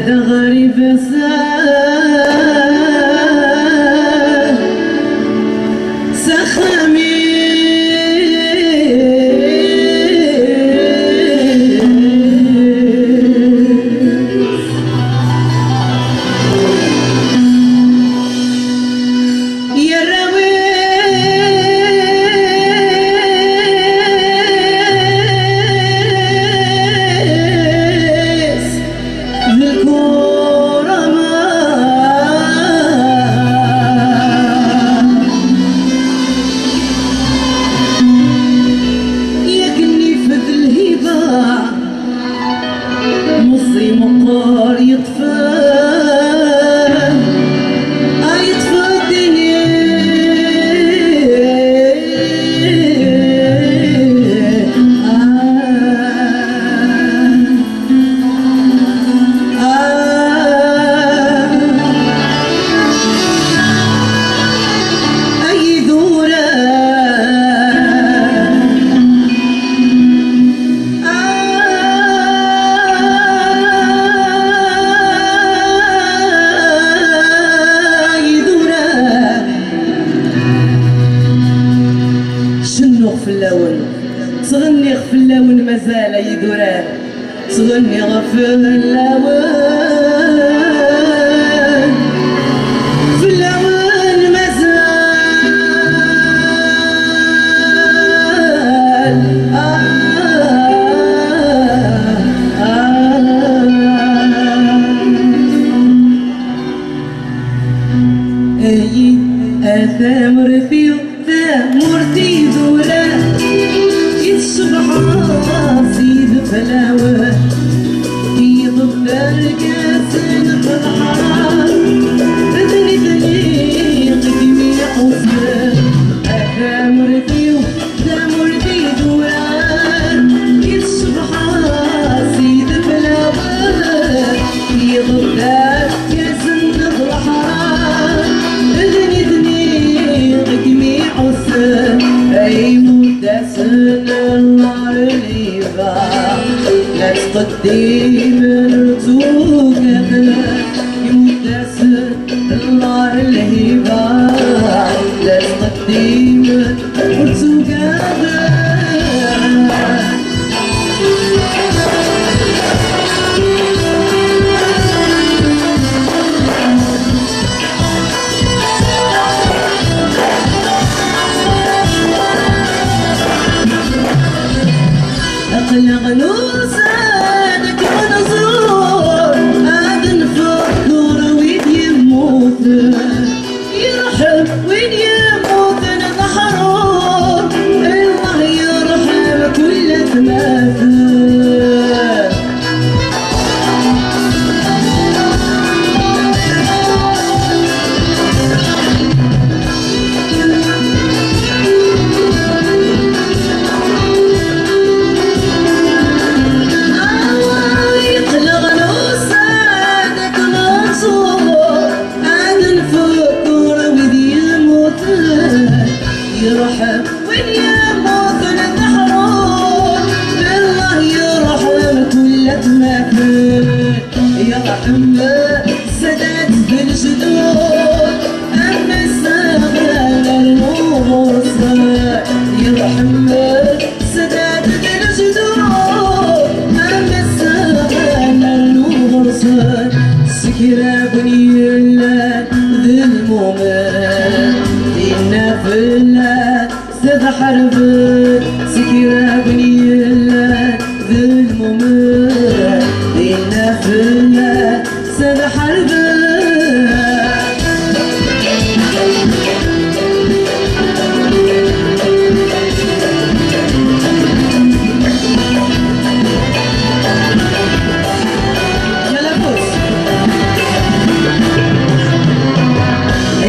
دغري سخمي يا الرويس ذي الكرماء يا كني في الهبة مصي مقار يطفى يطفى الدنيا. آه أي دورة أي دورة شنو في اللون تغني في اللون مازال أي دورة تغني في اللون في اللون مازال. أي أثامر في ثامرتي دورة يتشبح سيد فلاوة يضب الكاسن في الحرام ذني ذني قدمي حسن أثامرتي ثامرتي دورة يتشبح سيد فلاوة يضب الكاسن في الحرام ذني ذني قدمي حسن أي مدسن الله اللي لا تقدم الرتوك يمدسن الله الهبة لا تقدم الرتوك. أقلق نوسادك ونزور هاد نفكر وين يموت يرحم وين يموت نحرور الله يرحم كل ثلاثة. يقلق نوسادك منصور عاد نفكر وين يموت يرحم وين يموت نحرور الله يرحم كل تماثل يرحم سداد بالجدود أما الساغر النور يرحم سداد بالجدود أما الساغر النور سكرة بني الله ذي المؤمن دينا في الله زاد حرب سكرة بني الله ذي المؤمن دينا في الله زاد حرب. يلا بوس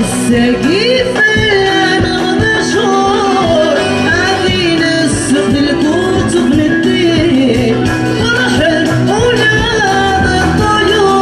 السقيف انا مشهور عايزين السخ الكتب نديه فرحت اولاد الطيور.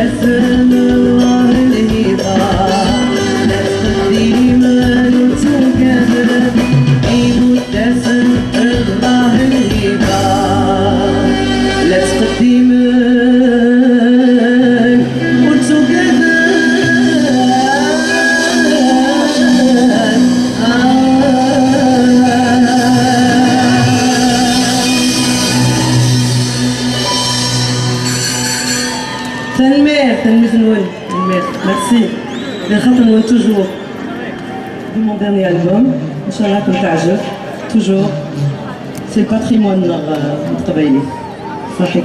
مداسن الله الهبة لا تخدي من وتقدر مداسن الله الهبة لا تقدي من وتقدر. تنمير تنمير نون تنمير merci لخاطر نون toujours de mon dernier album ان شاء الله كنت تعجب toujours c'est le patrimoine القبايلي صحيح.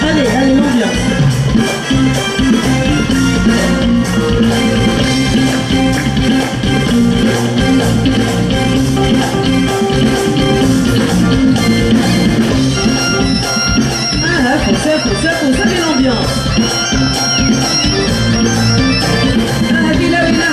Allez, allez, l'ambiance. Ah, faut ça, faut ça, faut ça, mais l'ambiance. Ah, villa, villa.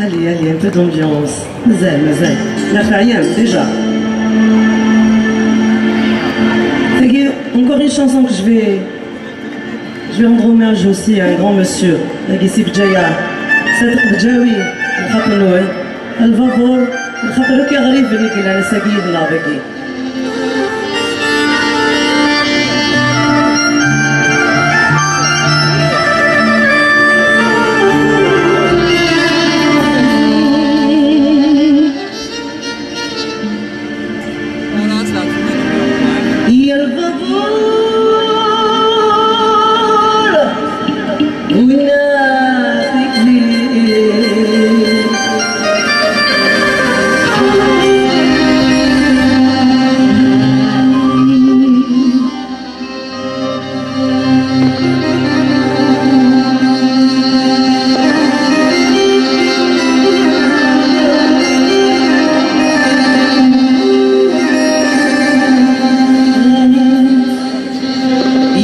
Allez, allez, un peu d'ambiance. مازال مازال لا rien déjà. Encore une chanson que je vais rendre hommage aussi à un grand monsieur, ثاقي بجاية صادق بجاوي الخاطر نوي البابور الخاطر كي غريب اللي انا ساقي باقي. يا البابور ونافك ليه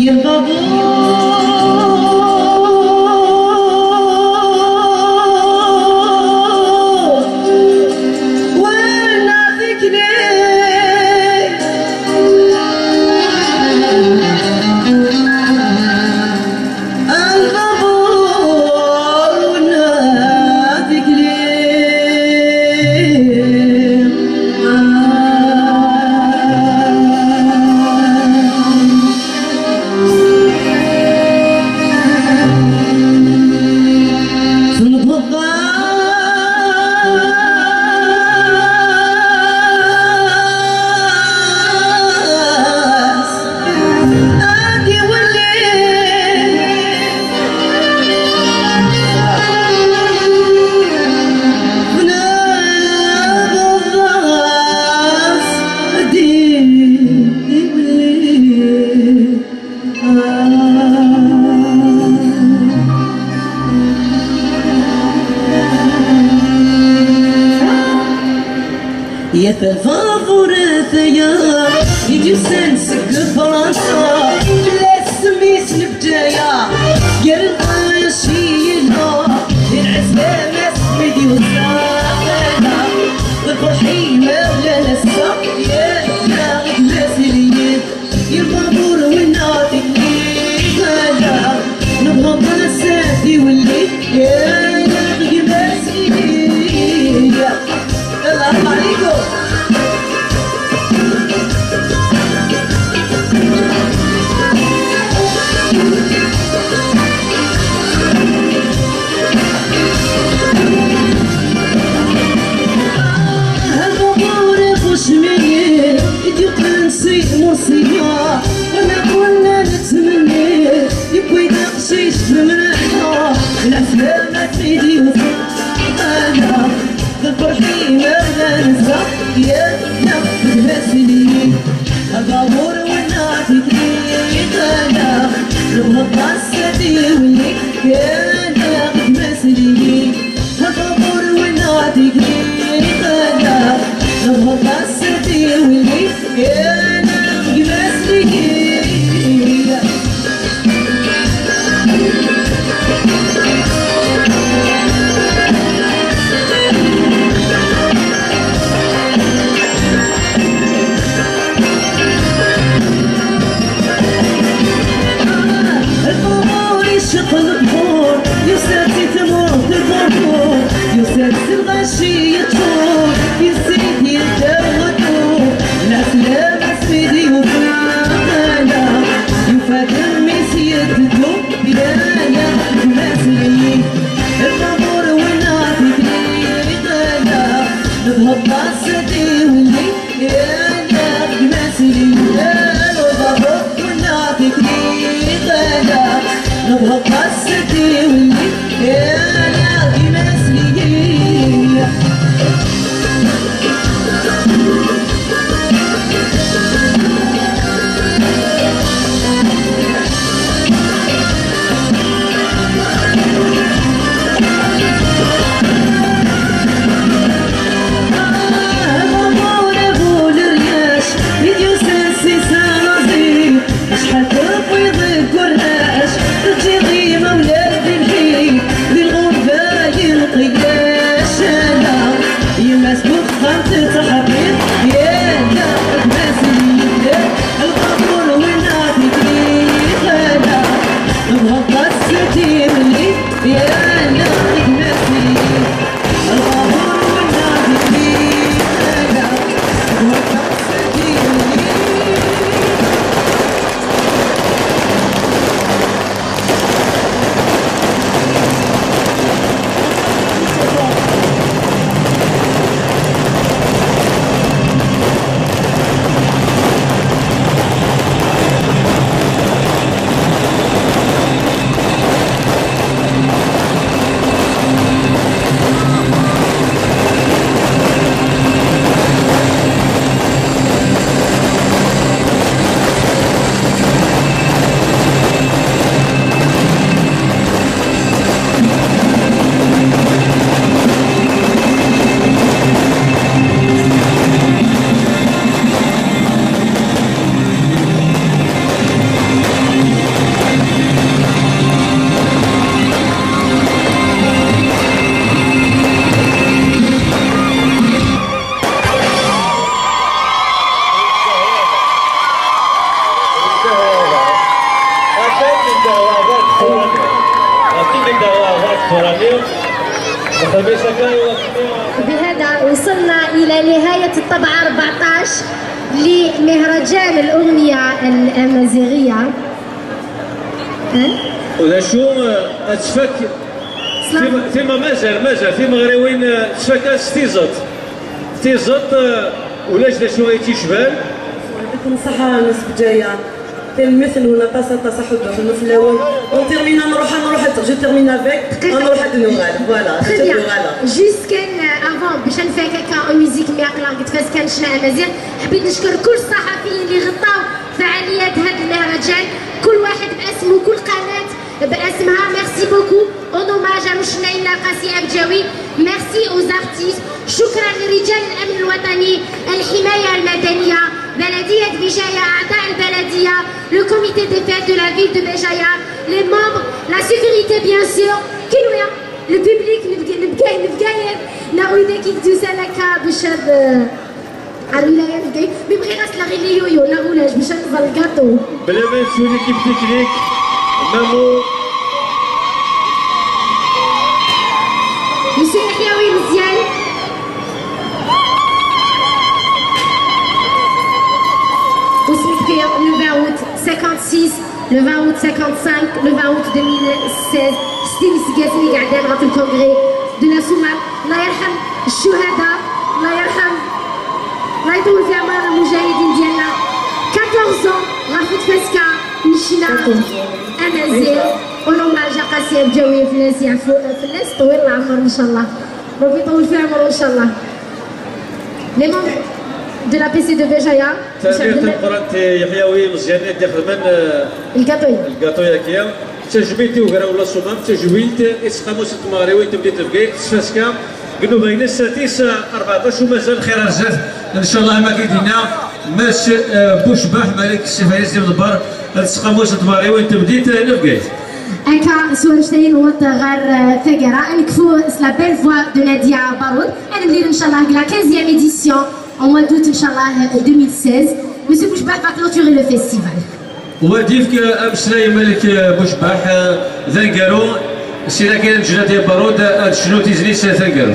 يا البابور ونافك ليه البابور ونافك ليه تنبغاس أدي ولي ونبغاس أدي ولي يا فافور ثيا يجي سنسك فرنسا لا سميت البجاية قال شيلها العسلامة سميدي وساقنا والفرحي ما بلا نسا يا لا غير يا البابور ونعطيك لي نبغى بساتي واللي يا لا غير يلا عليكم. البابور خشمي يدي مرسية وانا كنا نتمني يبوي دقشيش في مرحة العسلامة تفيدي وفانا الفرحي ما ننسى يا نفسي البابور ونعطيك لي نبغى السدي واللي يا نفسي البابور ونعطيك لي نبغى السدي واللي يا نفسي. البابور يشق البحور يساتي تموت البابور يساتي الغشي يطور يسيد يداوتو العسلامة سيدي وفانا يفاد ميسيتو يا مسلي البابور ونعطيك لي غلا نبغى السدي واللي يا مسلي البابور ونعطيك لي غلا نبغى السدي واللي يا مسلي. شحال تبيض الكراش تجي غيمة. فرانيو. بهذا وصلنا إلى نهاية الطبعة 14 لمهرجان الأغنية الأمازيغية. وذا شو اتفك فيما مازال في مغريوين تفك تيزط ولاش دا شو غيتيشبان. يعطيكم الصحة الناس بجاية المثل هنا طاسة طاسة حب في الأول on termine نروح je termine avec نروح نوغال voilà. Très bien. Juste كان avant باش نفاك هكا en musique مياقلا قد فاس كان شنا امازيغ، حبيت نشكر كل الصحفيين اللي غطاو فعاليات هذا المهرجان، كل واحد باسمه، كل قناة باسمها. Merci beaucoup en hommage à مشناينا قاسي ابجاوي. Merci aux artistes. شكرا لرجال الامن الوطني، الحماية المدنيه، بلديه بجايه، اعضاء البلديه، le comité des fêtes de la ville de Béjaïa, les membres, la sécurité bien sûr, كينويا le public. نبقى نعاود كي دوزا لك باش على الولاية نبقى مي بغي غاس غير لي يويو لا ولاش باش نزل الكاطو. بلا ما نسو l'équipe technique مامو. مسيو يحيوي مزيان. وسميت le 20 août 56, le 20 août 55, le 20 août 2016، ستين سكاسني قاعدين في ال congrès de la Soummam. الله يرحم الشهداء، الله يرحم، الله يطول في اعمار المجاهدين ديالنا. 14 غرفة فاسكا نشنا امازيغ en hommage à قاسي ابجاوي. في الناس يعفو في الناس طويل العمر ان شاء الله، ربي يطول في عمره ان شاء الله. Les membres de l'APC de Béjaïa. تنبيه القران يحيوي مزيان دي خدمان الكاطوية. الكاطوية كيا تجميتي وكرا ولا صومام تجويلت اسقاموس المغربي تبدي تبقي تسفاسكا قلنا بين الساتيس 14 ومازال خير رزاف ان شاء الله. ما كيدينا ماس بوشباح ملك السفايس ديال البر تسقاموس المغربي تبديت نبقيت. هكا سوارشتين وط غير فقرة نكفو la belle voix de Nadia Baroud. انا ندير ان شاء الله la 15e édition en mois d'août ان شاء الله 2016. Monsieur Bouchbah va clôturer le festival. وديفك امسلاي ملك بوشباح ذنكارو سينا كاين جناتي بارود شنو تيزنيس ثنكارو.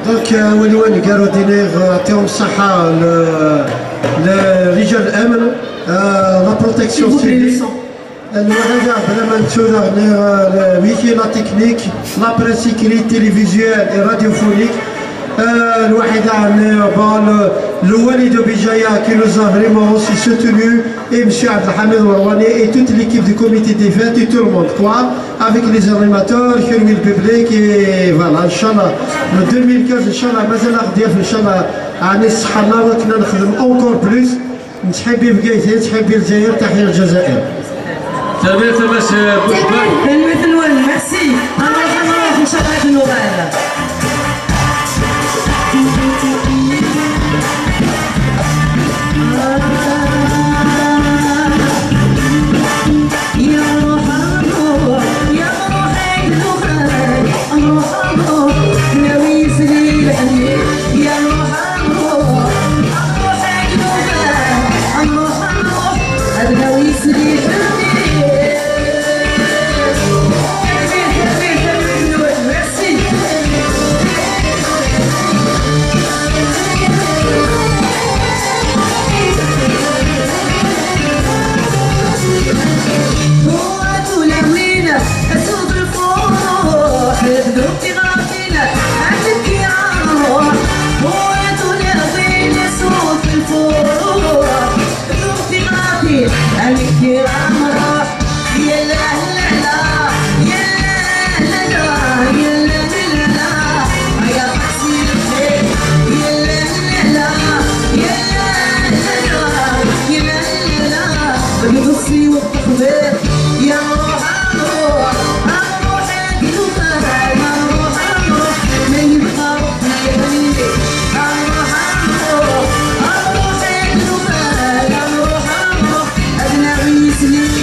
Donc ولوان كارو دينيغ يعطيهم الصحة لرجال الأمن، la protection civile، الوحدة بلا ما نسو ويكي la technique، la presse écrite, télévisuelle et radiophonique، الوحدة bon le wali de Béjaïa qui nous a vraiment aussi soutenu et M. Abdelhamid Ouarwani et toute l'équipe du comité des fêtes et tout le monde quoi, avec les animateurs, le public et voilà. إن شاء الله le 2015 إن شاء الله مازال غدير إن شاء الله يعني الصحة كنا نخدم encore plus. نتحبي بقيتي تحبي الجزائر، تحيا الجزائر. تربية ماس بوشباح. تنمية ميرسي. نروح ان شاء الله نوغال. يا روح الروح يا روح الروح روح الروح ناوي سليل يا روح الروح الروح الروح الروح ناوي سليل. Merci.